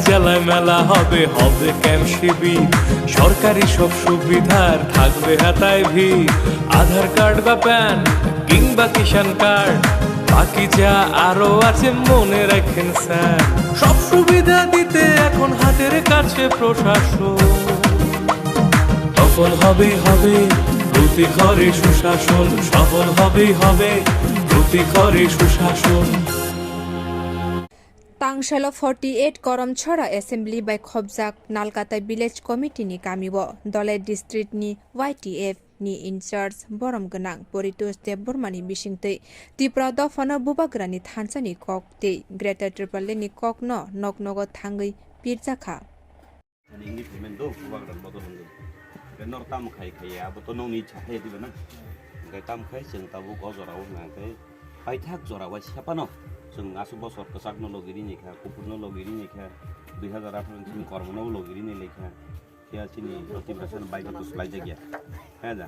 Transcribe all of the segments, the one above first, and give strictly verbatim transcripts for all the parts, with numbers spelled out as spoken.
জেলায় মেলা হবে, হবে ক্যাম্প শিবির। সরকারি সব সুবিধার থাকবে হাতায় ভিড়। আধার কার্ড বা প্যান কিংবা কিষাণ কার্ড, বাকি যা আরো আছে মনে রাখেন স্যার। সব সুবিধা দিতে এখন হাতের কাছে প্রশাসন। সফল হবে, হবে প্রতি ঘরে সুশাসন। সফল হবে, হবে প্রতি ঘরে সুশাসন। Tangsailo forty eight Koromchora Assembly bai khobjak Nalkata Village Committee ni kamio Dole District ni Y T F ni in charge borom gwnang Poritosh Debbarma ni bisingtwi Tipra dophano bubagrani thansa ni kok tei Greater Tipraland ni kok no nok nogo thangwi pirjakha. Ani English payment do, bubagra ni bodol wngwi. Be nor tam khai khai ya, abo to nongni ichha khai diba na. Hwnkhe tam khai chwng tabuk o jora o hwnkhe paithak jora bai sepano. Chwng aswk bosor kwchak no logi rini kha, kuphur no logi rini kha, dui hazar atharo ni simi kormo no logi rini lai kha. Khe chini Tipra Motha no bike to slai jak ya. Khe da.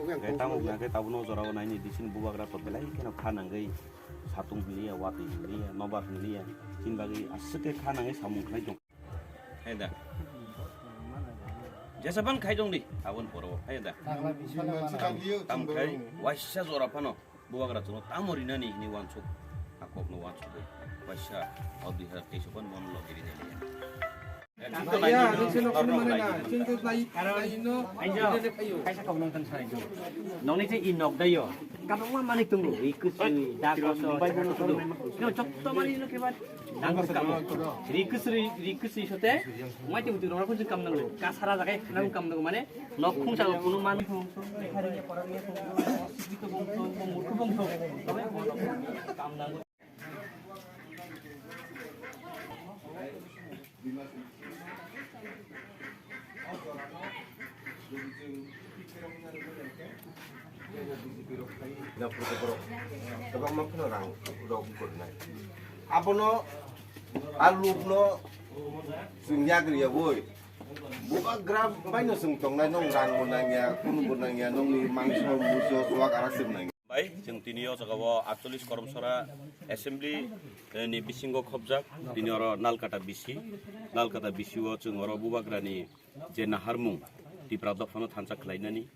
Hwnkhe tamo hwnkhe tabuk no jora o naini di chini bubagra to belai kheno kha nangwi satung hwnliya, watwi hwnliya, nobar hwnliya. Chini bagwi aswk khe kha nangwi samung khlai tong. Hai da. Jesa ban khai dong di, abon poro, hai da. Tam khai, waisa jora phano, bubagra chwngno tamo rinani hini wansuk, a kokno wansuk bai. Waisa, o dui hazar teis o ban mon logi rinani. Nokni je i nok dayo, kabangma manwi tongo, ri kwswi, da koso, chakha koso. Jotto manwi no khe ba Nang kamo. Ri kwsri, ri kwsri sote, mai twi twi rona kunjung kam nango. Kasara jagai nang kam nango mane, nok khungsa kunu man. Kam nango. Kwbangma kheno rang rok gurnai. Abono a lukno chwng yagri ya boi. Bubagra baino chwng tongnai, nong rang bo nangya, khun bo nangya, nongni mangso muso chuwak arak se nangya. Bai, chwng tini o jaga o aatcholish Koromsora Assembly, eh, ni bisingo khobjak, tini oro Nalkata B C, Nalkata B C o chwng oro bubagrani je naharmung Tipra dophano thansa khlainani,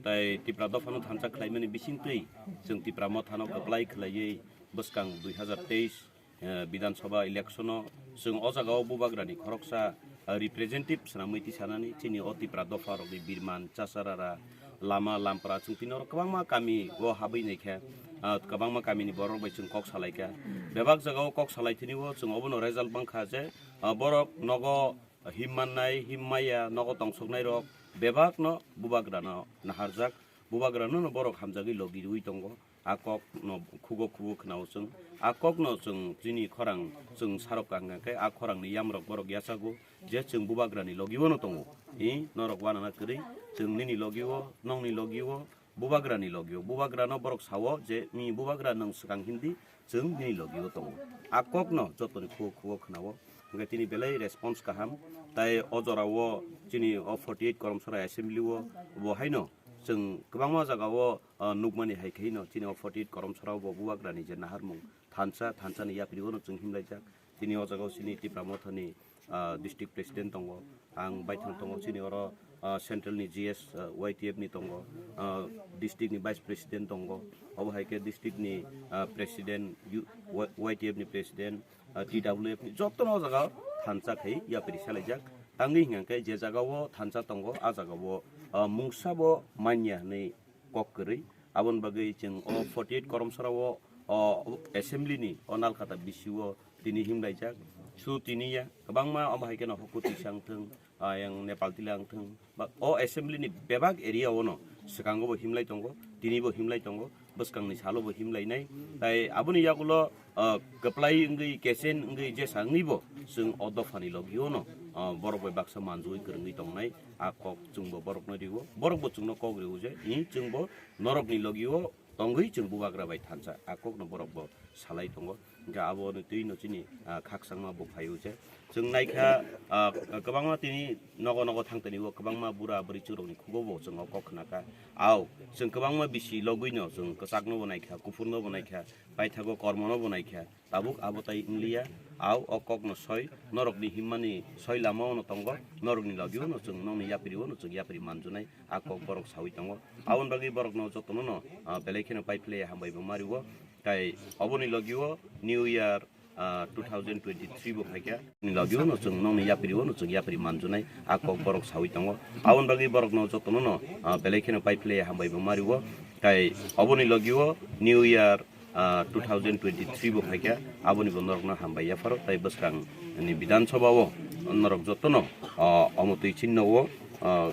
tai Tipra dophano thansa khlaimani bisingtwi chwng Tipra Mothano kwplai khlaiwi bwskang dui hazar teis, eh, Bidhan Sabha election o chwng o jaga o bubagrani khoroksa, eh, representative swnamwi tisanani chini o Tipra dopha rokni Birman, Chasarara, Lama, Lampra chwng tini oro kwbangma kami o habwi naikha, ah, kwbangma kamini borok bai chwng kok salaikha. Bebak jaga o kok salai thini o chwng obono result mankha je, ah, borok nogo him mannai, him maya, nogo tongsoknai rok bebak no bubagrano naharjak, bubagrano no borok hamjagwi logi rwi tongo. A kok no khugo khugo khwnao chwng. A kok no chwng chini khorang chwng sarok kang khe a khorang ni yamrok borok yachago je chwng bubagrani logi o no tongo. I norok uanana kwrwi chwng nini logi o, nongni logi o, bubagrani logi o. Bubagrano borok sao je, "Ni bubagra nwng swkang hindi, chwng nini logi o tongo." A kok no jotoni khugo khugo khwnao. Hwnkhe tini belai response kaham. Tai o jora o chini o forty eight Koromsora Assembly o bo haino chwng kwbangma jaga o ah, nukmani hai khe no chini o forty eight Koromsora o bo bubagrani je naharmung thansa, thansa ni yapri o no chwng himlaijak. Chini o jaga o chini Tipra Mothani, ah, district president tongo, ang baithang tongo chini oro, ah, central ni G S, ah, Y T F ni tongo, ah, district ni vice president tongo, obo hai khe district ni, ah, president, U-, Y-, Y T F ni president, ah, T W F ni joto no o jaga o thansa khai yapri salaijak. Tangwi hwnkhe je jaga o thansa tongo, a jaga o, ah, mungsa bo manya hwnwi kok kwrwi. Aboni bagwi chwng o forty eight Koromsora o, o assembly ni o Nalkata B C o tini himlaijak. Su tini ya kwbangma omo hai kheno Hokutwi se wngthwng, ah, yang Nepal tila wngthwng, ba o assembly ni bebak area o no swkango bo himlai tongo, tini bo himlai tongo, bwskang ni salo bo himlainai. Tai aboni yagulo, ah, kwplai wngwi, kesen wngwi, jesa wngwi bo chwng o dopha ni logi o no, ah, borok bai baksa manjui kwrwngwi tongnai. A kok chwngbo borokno rio, borokbo chwngno kok rio je, "Ni chwngbo norokni logio tongwi chwng bubagra bai thansa." A kokno borokbo salai tongo. Hwnkhe aboni twino chini, ah, khakchangma bo phaio je. Chwng naikha, ah, kwbangma tini nogo nogo thangtani o kwbangma bura bwrwi chwrokni khugo bo chwng o kok khnakha. Ao, chwng kwbangma bisi logwino chwng kwchakno bo naikha, kuphurno bo naikha, paithago kormono bo naikha. Tabuk abo tai wngliya, Au o kokno soi, norokni himmani soi lama ono tongo, norokni logio no chwng nokni yapri o no chwng yapri manjunai, a kok borok sawi tongo. Aboni bagwi borokno jotono no, ah, belai kheno paiphlai hambai bo mario. Tai oboni logio New Year, ah, two thousand twenty-three bo phaikha. Ni logio no chwng nokni yapri o no chwng yapri manjunai, a kok borok sawi tongo. Aboni bagwi borokno jotono no, ah, belai kheno paiphlai hambai bo mario. Tai oboni logio New Year, ah, two thousand twenty-three bo phaikha, aboni bo norokno hambai yapharo, tai bwskang ni Bidhan Sabha o norok jotono, ah, omo twi chinno o, ah,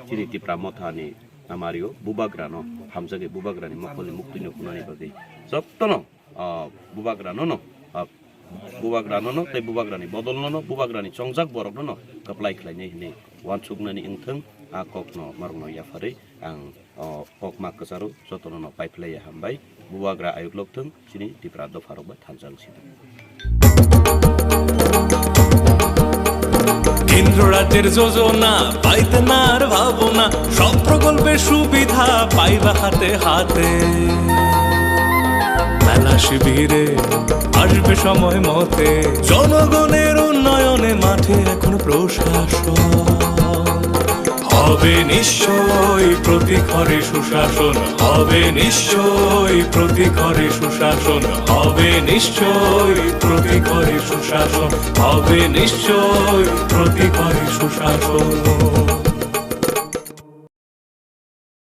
chini Tipra Motha ni amario Bubagra no hamjagwi Bubagra ni mokol ni muktwi no hwnani bagwi jotono, ah, Bubagra no no, ah, Bubagra no no tei Bubagra ni bodol no no Bubagra ni chongjak borok no no kwplai khlainai hwnwi wansuknani wngthwng, a kok no norok no yapharwi ang o kokma kwcharo jotono no paiphlaiya hambai. Bubagra ayuk lokthwng chini Tipra dopharok bai thansa wng sithwng. কেন্দ্র রাজ্যের যোজনা পাইতে না আর ভাবনা, সব প্রকল্পের সুবিধা পাইবা হাতে হাতে। মেলা শিবিরে আসবে সময় মতে, জনগণের উন্নয়নে মাঠে এখন প্রশাসন। হবে নিশ্চয় প্রতি ঘরে সুশাসন, হবে নিশ্চয় প্রতি ঘরে সুশাসন, হবে নিশ্চয় প্রতি ঘরে সুশাসন, হবে নিশ্চয় প্রতি ঘরে সুশাসন।